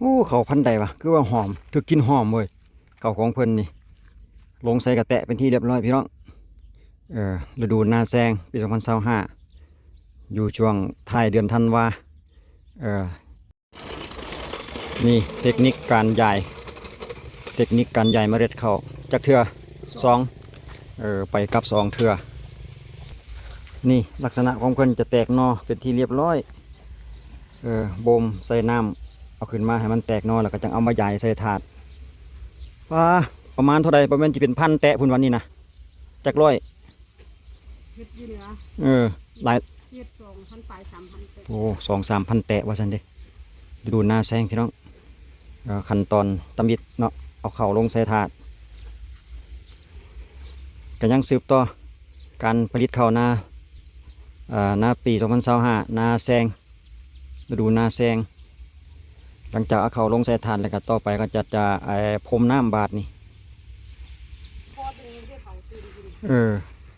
ອ້ ເຂົ້າພັນໃດວະ ຄືວ່າຫອມ ຖືກກິ່ນຫອມເວີຍ ເຂົ້າຂອງເພິ່ນນີ້ ລົງໃສ່ກະແຕະເປັນທີ່ຮຽບຮ້ອຍພີ່ນ້ອງ. ເອີ ລະດູນາແຊງປີສອງພັນຊາວຫ້າ ຢູ່ຊ່ວງທ້າຍເດືອນທັນວາ. ເອີ ນີ້ເຕັກນິກການຢາຍ ເຕັກນິກການຢາຍເມລັດເຂົ້າ ຈັກເທື່ອ ສອງ ເອີ ໄປກັບສອງເທື່ອ. ນີ້ລັກສະນະຂອງເພິ່ນຈະແຕກໜໍ່ເປັນທີ່ຮຽບຮ້ອຍ. ເອີ ບົ່ມໃສ່ນ້ຳ ເອົາຂຶ້ນມາໃຫ້ມັນແຕກໜໍ່ ແລ້ວກໍຈັ່ງເອົາມາຢາຍໃສ່ຖາດ. ປາ ປະມານເທົ່າໃດ? ປະມານຊິເປັນພັນແຕະພຸ້ນ ວັນນີ້ນະ ຈັກຮ້ອຍ ເຮັດຢູ່ເໜືອ ເອີ ຫຼາຍ ເຮັດສອງພັນປາຍ ສາມພັນແຕະ. ໂອ້ ສອງສາມພັນແຕະວ່າຊັ້ນເດ ລະດູນາແຊງພີ່ນ້ອງ. ເອີ ຂັ້ນຕອນທຳອິດເນາະ ເອົາເຂົ້າລົງໃສ່ຖາດ ກໍຍັງສືບຕໍ່ການຜະລິດເຂົ້ານາ ເອີ ນາປີສອງພັນຊາວຫ້າ ນາແຊງ ລະດູນາແຊງ. ຫຼັງຈາກເອົາເຂົ້າລົງໃສ່ຖາດແລ້ວກໍຕໍ່ໄປກໍຈະ ຈະ ເອີ ພົມນ້ຳບາດນີ້. ເອີ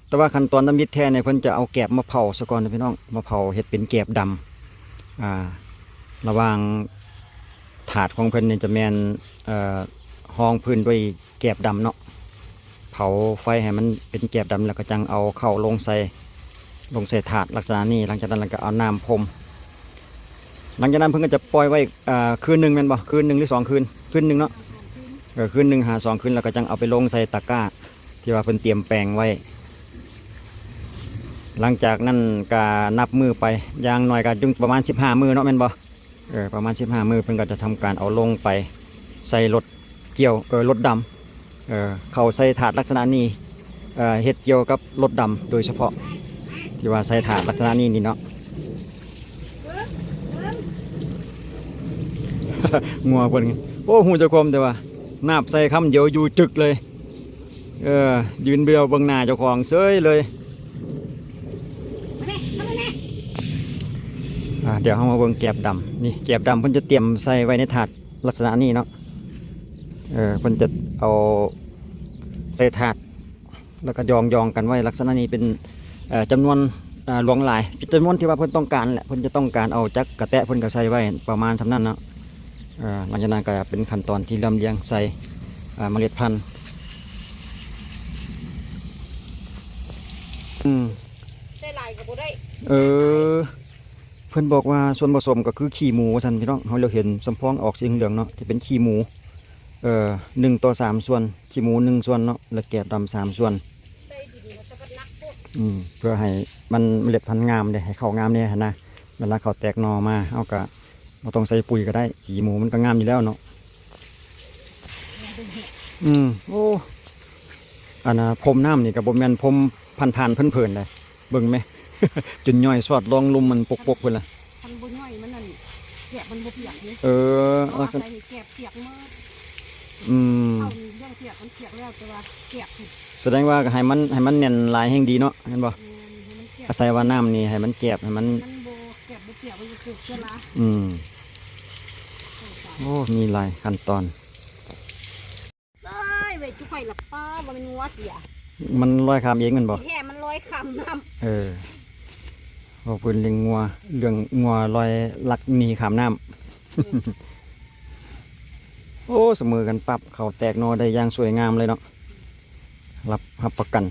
ແຕ່ວ່າຂັ້ນຕອນທຳອິດແທ້ນີ້ ເພິ່ນຈະເອົາແກບມາເຜົາຊະກ່ອນນະພີ່ນ້ອງ ມາເຜົາເຮັດເປັນແກບດຳ. ອ່າ ລະຫວ່າງຖາດຂອງເພິ່ນນີ້ຈະແມ່ນ ເອີ ຮອງພື້ນດ້ວຍແກບດຳເນາະ ເຜົາໄຟໃຫ້ມັນເປັນແກບດຳ ແລ້ວກໍຈັ່ງເອົາເຂົ້າລົງໃສ່ ລົງໃສ່ຖາດລັກສະນະນີ້. ຫຼັງຈາກນັ້ນແລ້ວກໍເອົານ້ຳພົມ. ຫຼັງຈາກນັ້ນເພິ່ນກໍຈະປ່ອຍໄວ້ ເອີ ຄືນໜຶ່ງແມ່ນບໍ່? ຄືນໜຶ່ງ ຫຼື ສອງຄືນ? ຄືນໜຶ່ງເນາະ. ເອີ ຄືນໜຶ່ງຫາສອງຄືນ ແລ້ວກໍຈັ່ງເອົາໄປລົງໃສ່ຕະກ້າທີ່ວ່າເພິ່ນຕຽມແປງໄວ້. ຫຼັງຈາກນັ້ນກໍນັບມື້ໄປ ຢ່າງໜ້ອຍກໍຢູ່ປະມານສິບຫ້າມື້ເນາະ ແມ່ນບໍ່? ເອີ ປະມານສິບຫ້າມື້ ເພິ່ນກໍຈະທຳການເອົາລົງໄປໃສ່ລົດກ່ຽວ ເອີ ລົດດຳ ເອີ ເຂົ້າໃສ່ຖາດລັກສະນະນີ້ ເອີ ເຮັດກ່ຽວກັບລົດດຳໂດຍສະເພາະ ທີ່ວ່າໃສ່ຖາດລັກສະນະນີ້ນີ້ເນາະ. ງົວເພິ່ນ ໂອ້ ຮູ້ຈັກຄວາມ ແຕ່ວ່ານາບໃສ່ຄຳດຽວຢູ່ຈຶກເລີຍ. ເອີ ຢືນດຽວເບິ່ງໜ້າເຈົ້າຂອງເສີຍເລີຍ. ອ່າ ດຽວເຮົາມາເບິ່ງແກບດຳ ນີ້ແກບດຳເພິ່ນຈະຕຽມໃສ່ໄວ້ໃນຖາດລັກສະນະນີ້ເນາະ. ເອີ ເພິ່ນຈະເອົາໃສ່ຖາດ ແລ້ວກໍຢອງໆກັນໄວ້ລັກສະນະນີ້ເປັນ ເອີ ຈຳນວນ ເອີ ຫຼວງຫຼາຍ ຈຳນວນທີ່ວ່າເພິ່ນຕ້ອງການແຫຼະ ເພິ່ນຈະຕ້ອງການເອົາຈັກກະແຕະ ເພິ່ນກໍໃສ່ໄວ້ປະມານສ່ຳນັ້ນເນາະ. ເອີ ຫຼັງຈາກນັ້ນກໍເປັນຂັ້ນຕອນທີ່ລຳລຽງໃສ່ ເອີ ເມລັດພັນ. ອືມ ໃສ່ຫຼາຍກໍບໍ່ໄດ້. ເອີ ເພິ່ນບອກວ່າສ່ວນປະສົມກໍຄືຂີ້ໝູວ່າຊັ້ນພີ່ນ້ອງ. ເຮົາລຽວເຫັນສຳພອງອອກສີເຫຼືອງເນາະ ຈະເປັນຂີ້ໝູ ເອີ ໜຶ່ງຕໍ່ສາມສ່ວນ ຂີ້ໝູໜຶ່ງສ່ວນເນາະ ແລະ ແກບດຳສາມສ່ວນ. ໃສ່ດິນກໍສະບັດໜັກໂພດ. ອືມ ເພື່ອໃຫ້ມັນເມລັດພັນງາມເດ້ ໃຫ້ເຂົ້າງາມແດ່ຫັ້ນນະ. ເວລາເຂົ້າແຕກໜໍ່ມາ ເຮົາກໍບໍ່ຕ້ອງໃສ່ປຸຍກໍໄດ້ ຂີ້ໝູມັນກໍງາມຢູ່ແລ້ວເນາະ. ອືມ ໂອ້ ອັນນ່າ ພົມນ້ຳນີ້ກໍບໍ່ແມ່ນພົມຜ່ານໆເພີນໆເດ້ ເບິ່ງແມ ຈົນຍ່ອຍຊອດລອງລຸ່ມມັນປົກໆພຸ້ນລະ. ຄັນບໍ່ຍ່ອຍມັນນັ້ນ ແກບມັນບໍ່ປຽກເດ້. ເອີ ເອົາໃສ່ໃຫ້ແກບປຽກໝົດ. ອືມ ເຂົ້ານີ້ເລື່ອງປຽກມັນປຽກແລ້ວ ແຕ່ວ່າແກບ ສະແດງວ່າໃຫ້ມັນ ໃຫ້ມັນແໜ້ນຫຼາຍແຮ່ງດີເນາະ ແມ່ນບໍ່? ແມ່ນ ໃຫ້ມັນແກບ ອາໄສວ່ານ້ຳນີ້ໃຫ້ມັນແກບ ໃຫ້ມັນ ມັນບໍ່ແກບບໍ່ປຽກ ມັນຈະເກີດເຊື້ອລາ. ອືມ ໂອ້ ມີຫຼາຍຂັ້ນຕອນ. ເອີຍ ເວີຍ ຈຸໄປລະປ້າ ບໍ່ແມ່ນງົວເສຍ ມັນລອຍຂ້າມເອງແມ່ນບໍ່? ແທ້ ມັນລອຍຂ້າມນ້ຳ. ເອີ ເວົ້າພື້ນເລື່ອງງົວ ເລື່ອງງົວລອຍລັກໜີຂ້າມນ້ຳ. ອືມ ໂອ້ ສະເໝີກັນປັບ ເຂົ້າແຕກໜໍ່ໄດ້ຢ່າງສວຍງາມເລີຍເນາະ. ຮັບ ຮັບປະກັນ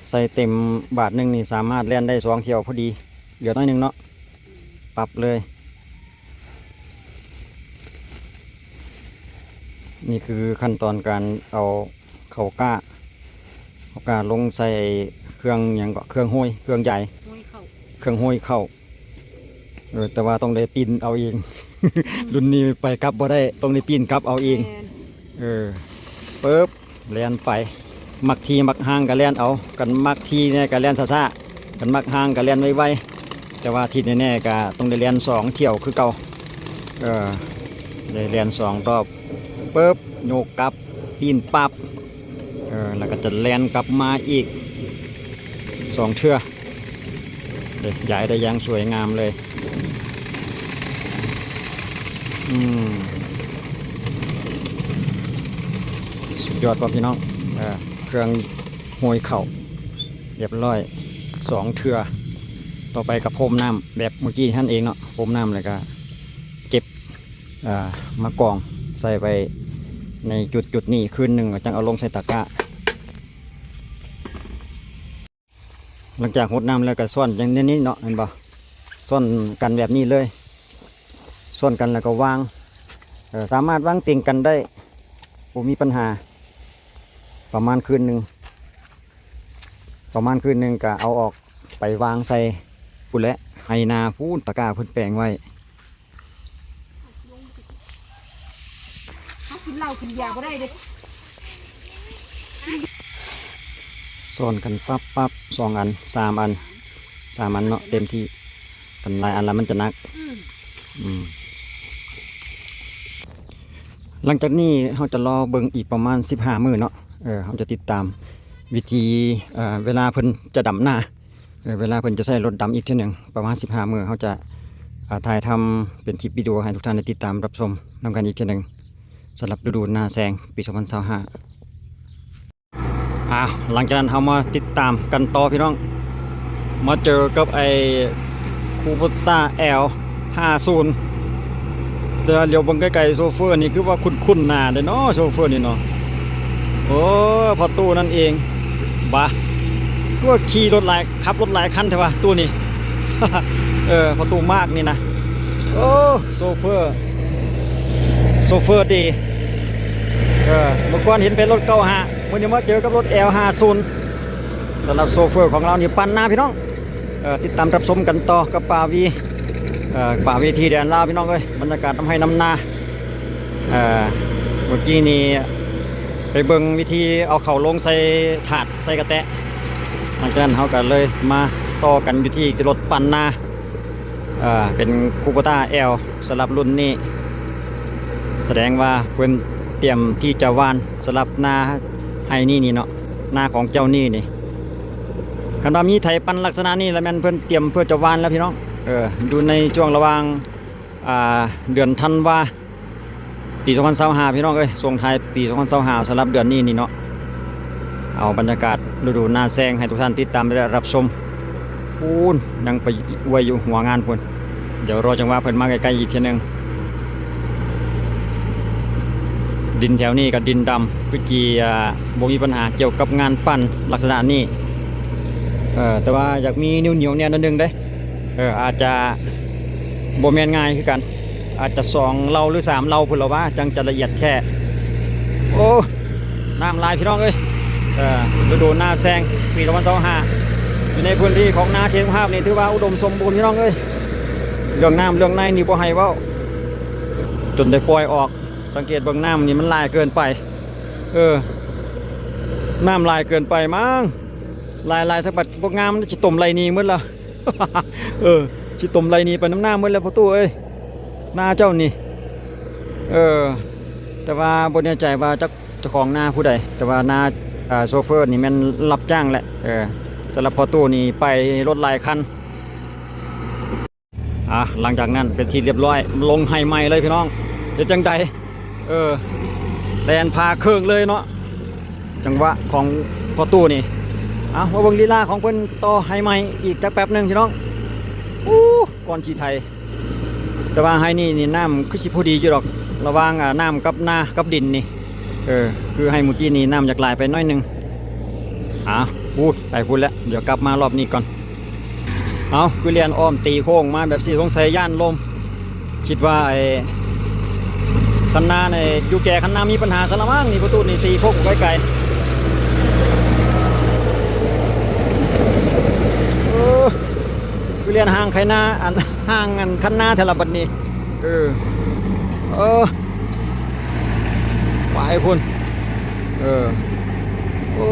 ໃສ່ເຕັມບາດໜຶ່ງນີ້ ສາມາດແລ່ນໄດ້ສອງຖ້ຽວພໍດີ ເຫຼືອໜ້ອຍໜຶ່ງເນາະ ປັບເລີຍ. ນີ້ຄືຂັ້ນຕອນການເອົາເຂົ້າກ້າ ເຂົ້າກ້າລົງໃສ່ເຄື່ອງຫຍັງເກາະ ເຄື່ອງໂຮຍ ເຄື່ອງຢາຍ ໂຮຍເຂົ້າ ເຄື່ອງໂຮຍເຂົ້າ. ເອີ ແຕ່ວ່າຕ້ອງໄດ້ປີ້ນເອົາເອງ ລຸ້ນນີ້ໄປກັບບໍ່ໄດ້ ຕ້ອງໄດ້ປີ້ນກັບເອົາເອງ. ແມ່ນ ເອີ ປຶບ ແລ່ນໄປ ມັກຖີ່ມັກຫ່າງກໍແລ່ນເອົາ ຄັນມັກຖີ່ແດ່ກໍແລ່ນຊ້າໆ ຄັນມັກຫ່າງກໍແລ່ນໄວໆ. ແຕ່ວ່າທີ່ແນ່ໆກໍຕ້ອງໄດ້ແລ່ນສອງຖ້ຽວຄືເກົ່າ. ເອີ ໄດ້ແລ່ນສອງຮອບ ປຶບ ຍົກກັບ ປີ້ນປັບ ເອີ ແລ້ວກໍຈະແລ່ນກັບມາອີກສອງເທື່ອ. ເດ້ ຢາຍໄດ້ຢ່າງສວຍງາມເລີຍ. ອືມ ສຸດຍອດບໍ່ພີ່ນ້ອງ? ເອີ ເຄື່ອງໂຮຍເຂົ້າຮຽບຮ້ອຍສອງເທື່ອ. ຕໍ່ໄປກໍພົມນ້ຳແບບມື້ກີ້ຫັ້ນເອງເນາະ ພົມນ້ຳແລ້ວກໍ ເກັບ ເອີ ມາກອງໃສ່ໄວ້ໃນຈຸດໆນີ້ຄືນໜຶ່ງ ແລ້ວຈັ່ງເອົາລົງໃສ່ຕະກະ. ຫຼັງຈາກຫົດນ້ຳແລ້ວກໍຊ້ອນຢ່າງນີ້ເນາະ ເຫັນບໍ່? ຊ້ອນກັນແບບນີ້ເລີຍ ຊ້ອນກັນແລ້ວກໍວາງ ເອີ ສາມາດວາງຕິ່ງກັນໄດ້ ບໍ່ມີປັນຫາ. ປະມານຄືນໜຶ່ງ ປະມານຄືນໜຶ່ງກະເອົາອອກໄປວາງໃສ່ພຸ້ນແຫຼະ ໄຮ່ນາພຸ້ນ ຕະກະເພິ່ນແປງໄວ້. ເຮົາກິນເຫຼົ້າກິນເບຍບໍ່ໄດ້ເດ້. ຊ້ອນກັນປັບໆ ສອງອັນ ສາມອັນ ສາມອັນເນາະ ເຕັມທີ່ ຄັນຫຼາຍອັນລະມັນຈະໜັກ. ອືມ ອືມ ຫຼັງຈາກນີ້ເຮົາຈະລໍເບິ່ງອີກປະມານສິບຫ້າມື້ເນາະ ເອີ ເຮົາຈະຕິດຕາມວິທີ ເອີ ເວລາເພິ່ນຈະດຳນາ ເອີ ເວລາເພິ່ນຈະໃຊ້ລົດດຳອີກເທື່ອໜຶ່ງ ປະມານສິບຫ້າມື້ ເຮົາຈະ ເອີ ຖ່າຍທຳເປັນຄລິບວິດີໂອໃຫ້ທຸກທ່ານໄດ້ຕິດຕາມຮັບຊົມນຳກັນອີກເທື່ອໜຶ່ງ ສຳລັບລະດູນາແຊງປີສອງພັນຊາວຫ້າ. ອ່າ ຫຼັງຈາກນັ້ນເຮົາມາຕິດຕາມກັນຕໍ່ພີ່ນ້ອງ ມາເຈີກັບໄອ້ຄູໂບຕ້າ ແອລຫ້າສິບ ແຕ່ວ່າຫຼຽວເບິ່ງໄກໆ ໂຊເຟີນີ້ຄືວ່າຄຸ້ນໆໜ້າເດ້ເນາະ ໂຊເຟີນີ້ເນາະ. ໂອ້ ພໍ່ຕູ້ນັ້ນເອງ ບາ ຄືວ່າຂີ່ລົດຫຼາຍ ຂັບລົດຫຼາຍຄັນແທ້ວະຕູ້ນີ້ ເອີ ພໍ່ຕູ້ມາກນີ້ນະ. ໂອ້ ໂຊເຟີ ໂຊເຟີດີ ເອີ ເມື່ອກ່ອນເຫັນເປັນລົດເກົ້າຫ້າ ມື້ນີ້ມາເຈີກັບລົດແອລຫ້າສິບ ສຳລັບໂຊເຟີຂອງລາວນີ້ປັ່ນນາພີ່ນ້ອງ. ເອີ ຕິດຕາມຮັບຊົມກັນຕໍ່ກັບປ່າວີ ເອີ ປ່າວີທີ່ແດນລາວພີ່ນ້ອງເອີຍ ບັນຍາກາດນຳໄຮ່ນຳນາ. ເອີ ເມື່ອກີ້ນີ້ໄປເບິ່ງວິທີເອົາເຂົ້າລົງໃສ່ຖາດໃສ່ກະແຕະ ຫຼັງຈາກນັ້ນເຮົາກໍເລີຍມາຕໍ່ກັນຢູ່ທີ່ລົດປັ່ນນາ ເອີ ເປັນຄູໂບຕ້າແອລ ສຳລັບລຸ້ນນີ້ ສະແດງວ່າເພິ່ນຕຽມທີ່ຈະຫວ່ານສຳລັບນາໄຮ່ນີ້ນີ້ເນາະ ນາຂອງເຈົ້ານີ້ນີ້. ຄັນວ່າມີໄຖປັ່ນລັກສະນະນີ້ລະແມ່ນເພິ່ນຕຽມເພື່ອຈະຫວ່ານແລ້ວພີ່ນ້ອງ. ເອີ ຢູ່ໃນຊ່ວງລະຫວ່າງ ອ່າ ເດືອນທັນວາ ປີສອງພັນຊາວຫ້າ ພີ່ນ້ອງເອີຍ ສົ່ງທ້າຍປີສອງພັນຊາວຫ້າ ສຳລັບເດືອນນີ້ນີ້ເນາະ. ເອົາບັນຍາກາດລະດູນາແຊງໃຫ້ທຸກທ່ານຕິດຕາມໄດ້ຮັບຊົມ. ປູ້ນ ຍັງໄປອວຍຢູ່ຫົວງານພຸ້ນ. ດຽວລໍຈັງຫວະເພິ່ນມາໃກ້ໆອີກເທື່ອໜຶ່ງ. ດິນແຖວນີ້ກໍດິນດຳ ຄືຊິ ອ່າ ບໍ່ມີບັນຫາກ່ຽວກັບງານປັ່ນລັກສະນະນີ້. ເອີ ແຕ່ວ່າຢາກມີໜຽວໆແດ່ໜ້ອຍໜຶ່ງເດ້. ເອີ ອາດຈະບໍ່ແມ່ນງ່າຍຄືກັນ ອາດຈະສອງເລົາ ຫຼື ສາມເລົາພຸ້ນລະວ່າ ຈັ່ງຈະລະອຽດແທ້. ໂອ້ ນ້ຳຫຼາຍພີ່ນ້ອງເອີຍ. ເອີ ລະດູນາແຊງປີສອງພັນຊາວຫ້າ ຢູ່ໃນພື້ນທີ່ຂອງນາເທວາພາບນີ້ ຖືວ່າອຸດົມສົມບູນພີ່ນ້ອງເອີຍ. ເລື່ອງນ້ຳເລື່ອງໃນນີ້ບໍ່ໃຫ້ເວົ້າ ຈົນໄດ້ປ່ອຍອອກ. ສັງເກດເບິ່ງນ້ຳນີ້ມັນຫຼາຍເກີນໄປ. ເອີ ນ້ຳຫຼາຍເກີນໄປມັ້ງ ຫຼາຍໆ ສັກບາດບໍ່ງາມ ມັນຊິຕົມໄຫຼໜີໝົດລະ. ເອີ ຊິຕົມໄຫຼໜີໄປນຳນ້ຳໝົດແລ້ວພໍ່ຕູ້ເອີຍ ນາເຈົ້ານີ້. ເອີ ແຕ່ວ່າບໍ່ແນ່ໃຈວ່າຈັກເຈົ້າຂອງນາຜູ້ໃດ ແຕ່ວ່ານາ ອ່າ ໂຊເຟີນີ້ແມ່ນຮັບຈ້າງແຫຼະ. ເອີ ສຳລັບພໍ່ຕູ້ນີ້ໄປລົດຫຼາຍຄັນ. ອ່າ ຫຼັງຈາກນັ້ນເປັນທີ່ລຽບຮ້ອຍ ລົງໄຮ່ໃໝ່ເລີຍພີ່ນ້ອງ. ເຮັດຈັ່ງໃດ? ເອີ ແລ່ນຜ່າເຄິ່ງເລີຍເນາະ ຈັງຫວະຂອງພໍ່ຕູ້ນີ້. ເອົາ ມາເບິ່ງລີລາຂອງເພິ່ນຕໍ່ໄຮ່ໃໝ່ອີກຈັກແປັບໜຶ່ງພີ່ນ້ອງ. ອູ້ ກ່ອນຊິໄຖ ແຕ່ວ່າໄຮ່ນີ້ນີ້ນ້ຳຄືຊິພໍດີຢູ່ດອກ ລະຫວ່າງ ອ່າ ນ້ຳກັບນາກັບດິນນີ້. ເອີ ຄືໄຮ່ມື້ກີ້ນີ້ນ້ຳຢາກຫຼາຍໄປໜ້ອຍໜຶ່ງ. ອ່າ ປູ້ນ ໄປພຸ້ນແລ້ວ ດຽວກັບມາລອບນີ້ກ່ອນ. ເອົ້າ ຄືແລ່ນອ້ອມຕີໂຄ້ງມາແບບຊີ້ ສົງໄສຢ້ານລົມ. ຄິດວ່າໄອ້ຄັນນານີ້ ຢູ່ແກ່ຄັນນາມີບັນຫາຊັ້ນລະມັ້ງນີ້ ພໍ່ຕູ້ນີ້ຕີໂຄ້ງໄກໆ. ເອີ ຄືແລ່ນຫ່າງໄຄນາ ອັນ ຫ່າງອັນຄັນນາແທ້ລະບັດນີ້. ເອີ ເອີ ໄປພຸ້ນ. ເອີ ໂອ້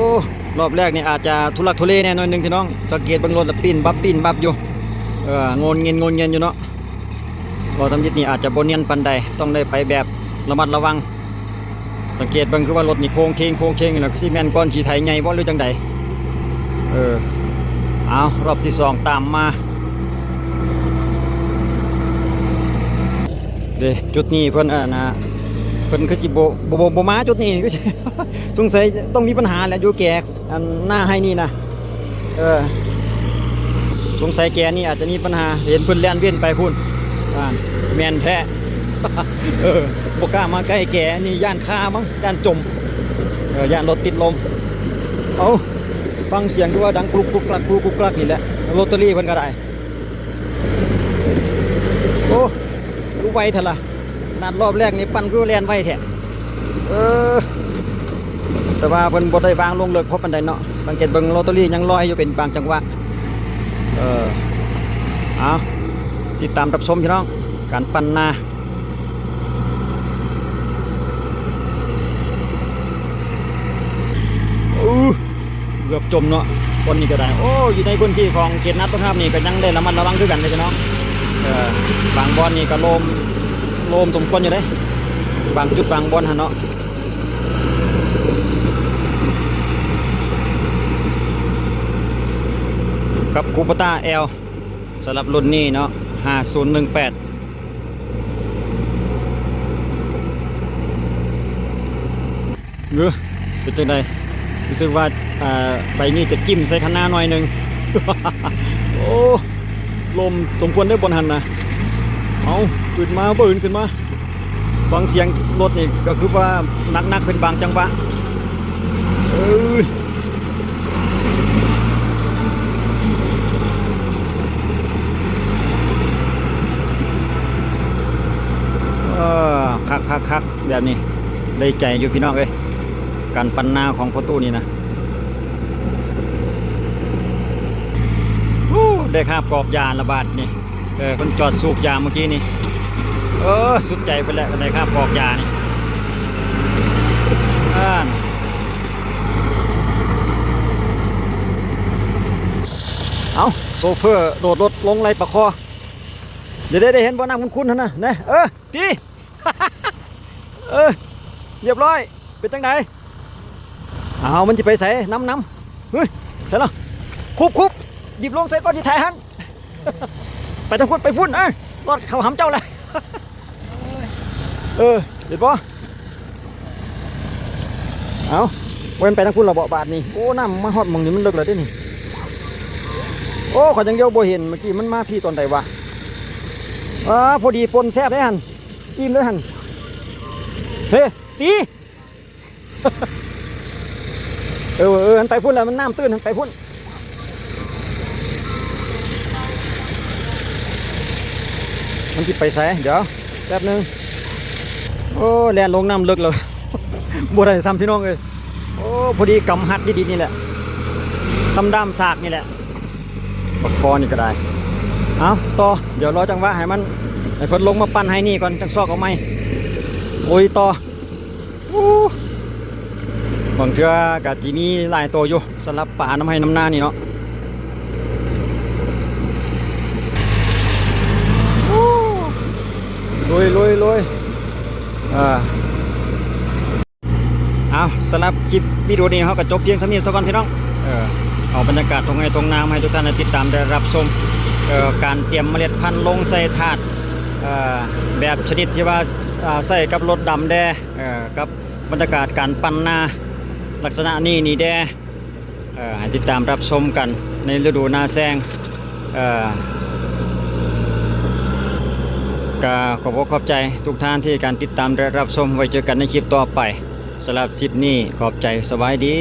ລອບແລກນີ້ອາດຈະທຸລັກທຸເລແດ່ໜ້ອຍໜຶ່ງພີ່ນ້ອງ ສັງເກດເບິ່ງລົດລະປີ້ນບັບປີ້ນບັບຢູ່. ເອີ ງົນເງນງົນເງນຢູ່ເນາະ. ເວົ້າທຳອິດນີ້ອາດຈະບໍ່ນຽນປານໃດ ຕ້ອງໄດ້ໄປແບບລະມັດລະວັງ. ສັງເກດເບິ່ງຄືວ່າລົດນີ້ໂຄ້ງເຄງໂຄ້ງເຄງຢູ່ນະ ຄືຊິແມ່ນກ້ອນຂີ້ໄຖໃຫຍ່ບໍ່ ຫຼືຈັ່ງໃດ? ເອີ ເອົາ ຮອບທີສອງຕາມມາ. ເດ້ ຈຸດນີ້ເພິ່ນ ອັນນ່າ ເພິ່ນຄືຊິບໍ່ ບໍ່ ບໍ່ ບໍ່ມາຈຸດນີ້ ຄືຊິ ສົງໄສຕ້ອງມີບັນຫາແຫຼະ ຢູ່ແກ່ ອັນໜ້າໄຮ່ນີ້ນະ. ເອີ ສົງໄສແກ່ນີ້ອາດຈະມີບັນຫາ ເຫັນເພິ່ນແລ່ນເວັນໄປພຸ້ນ. ອ່າ ແມ່ນແທ້. ເອີ ບໍ່ກ້າມາໃກ້ແກ ນີ້ຢ້ານຄາມັງ ຢ້ານຈົມ ເອີ ຢ້ານລົດຕິດລົມ. ເອົາ ຟັງສຽງທີ່ວ່າດັງກລຸກກຸກກລັກ ກລຸກກຸກກລັກນີ້ແຫຼະ ໂຣຕາຣີເພິ່ນກໍໄດ້. ໂອ້ ຄືໄວແທ້ລະ ຂະໜາດລອບແລກນີ້ປັ່ນຄືແລ່ນໄວແທ້. ເອີ ແຕ່ວ່າເພິ່ນບໍ່ໄດ້ວາງລົງເລິກພໍປານໃດເນາະ ສັງເກດເບິ່ງໂຣຕາຣີຍັງລອຍຢູ່ເປັນບາງຈັງຫວະ. ເອີ ເອົາ ຕິດຕາມຮັບຊົມພີ່ນ້ອງ ການປັ່ນນາ. ອື ເກືອບຈົມເນາະ ບ່ອນນີ້ກໍໄດ້. ໂອ້ ຢູ່ໃນພື້ນທີ່ຂອງເຂດນາຕົວງາມນີ້ກໍຍັງໄດ້ລະມັດລະວັງຄືກັນເດ້ພີ່ນ້ອງ. ເອີ ບາງບ່ອນນີ້ກໍໂລມ ໂລມສົມຄວນຢູ່ເດ້ ບາງຈຸດບາງບ່ອນຫັ້ນເນາະ. ກັບຄູໂບຕ້າແອລ ສຳລັບລຸ້ນນີ້ເນາະ ຫ້າສູນໜຶ່ງແປດ. ເອີ ເປັນຈັ່ງໃດ? ຮູ້ສຶກວ່າ ເອີ ໃບມີດຈະຈິ້ມໃສ່ຄັນນາໜ້ອຍໜຶ່ງ. ໂອ້ ລົມສົມຄວນເດ້ບ່ອນຫັ້ນນະ. ເອົາ ຂຶ້ນມາ ບຶ້ນຂຶ້ນມາ. ຟັງສຽງລົດນີ້ກໍຄືວ່າໜັກໆ ເປັນບາງຈັງຫວະ. ເອີຍ ເອີ ຄັກໆໆ ແບບນີ້ໄດ້ໃຈຢູ່ພີ່ນ້ອງເອີຍ ການປັ່ນນາຂອງພໍ່ຕູ້ນີ້ນະ. ໂອ້ ໄດ້ຄາບກອກຢາລະບາດນີ້. ເອີ ເພິ່ນຈອດສູບຢາເມື່ອກີ້ນີ້. ເອີ ສຸດໃຈເພິ່ນແຫຼະ ໄດ້ຄາບກອກຢານີ້. ອ່ານ ເອົ້າ ໂຊເຟີໂດດລົດລົງໄລ່ປາຄໍ. ເດ ເດ ເດ ເຫັນບໍ່ ນ້ຳຂຸ້ນໆ ຫັ້ນນະ ແນ່ ເອີ ຕີ ເອີ ຮຽບຮ້ອຍ ເປັນຈັ່ງໃດ? ອ້າວ ມັນຊິໄປໃສ? ນຳ ນຳ ເຮີ້ຍ ໃສລະ? ຄຸບ ຄຸບ ຫຍິບລົງໃສ່ກ່ອນຊິຖ່າຍຫັ້ນ ໄປທາງພຸ້ນ ໄປພຸ້ນ ເອີ ລອດເຂົ້າຫຳເຈົ້າແລ້ວ. ເອີ ເຫັນບໍ່? ເອົ້າ ບໍ່ແມ່ນໄປທາງພຸ້ນລະເບາະບາດນີ້? ໂອ້ ນ້ຳມາຮອດໝ່ອງນີ້ມັນເລິກແລ້ວເດ້ນີ້. ໂອ້ ຂ້ອຍຍັງດຽວບໍ່ເຫັນ ເມື່ອກີ້ມັນມາພີ້ຕອນໃດວະ? ອ້າ ພໍດີປົ່ນແຊບເດ້ຫັ້ນ ອີ່ມເລີຍຫັ້ນ. ເຮ ຕີ ເອີ ເອີ ມັນໄປພຸ້ນແລ້ວ ມັນນ້ຳຕື້ນ ມັນໄປພຸ້ນ. ມັນຊິໄປໃສ? ດຽວແປັບໜຶ່ງ. ໂອ້ ແລ່ນລົງນ້ຳເລິກແລ້ວ ບໍ່ໄດ້ຊ້ຳພີ່ນ້ອງເອີຍ. ໂອ້ ພໍດີກຳຮັດດີໆ ນີ້ແຫຼະ ຊ້ຳດ້າມສາກນີ້ແຫຼະ ປາຄໍນີ້ກໍໄດ້. ເອົາ ຕໍ່ ດຽວລໍຈັງຫວະໃຫ້ມັນ ໃຫ້ເພິ່ນລົງມາປັ່ນໄຫ້ນີ້ກ່ອນ ຈັ່ງຊອກເອົາໃໝ່ ລຸຍຕໍ່. ໂອ້ ບາງເທື່ອກໍຊິມີຫຼາຍໂຕຢູ່ ສຳລັບປານຳໄຮ່ນຳນານີ້ເນາະ. ໂອ້ ລຸຍ ລຸຍ ລຸຍ ເອີ ເອົາ ສຳລັບຄລິບວິດີໂອນີ້ເຮົາກໍຈົບພຽງສ່ຳນີ້ສາກ່ອນພີ່ນ້ອງ. ເອີ ເອົາບັນຍາກາດທົ່ງໄຮ່ທົ່ງນາມາໃຫ້ທຸກທ່ານໄດ້ຕິດຕາມໄດ້ຮັບຊົມ ເອີ ການຕຽມເມລັດພັນລົງໃສ່ຖາດ ເອີ ແບບຊະນິດທີ່ວ່າ ເອີ ໃຊ້ກັບລົດດຳແດ່ ເອີ ກັບບັນຍາກາດການປັ່ນນາລັກສະນະນີ້ນີ້ແດ່. ເອີ ໃຫ້ຕິດຕາມຮັບຊົມກັນໃນລະດູນາແຊງ. ເອີ ກະຂອບອົກຂອບໃຈທຸກທ່ານທີ່ການຕິດຕາມ ແລະ ຮັບຊົມ. ໄວ້ເຈີກັນໃນຄລິບຕໍ່ໄປ. ສຳລັບຄລິບນີ້ ຂອບໃຈ. ສະບາຍດີ.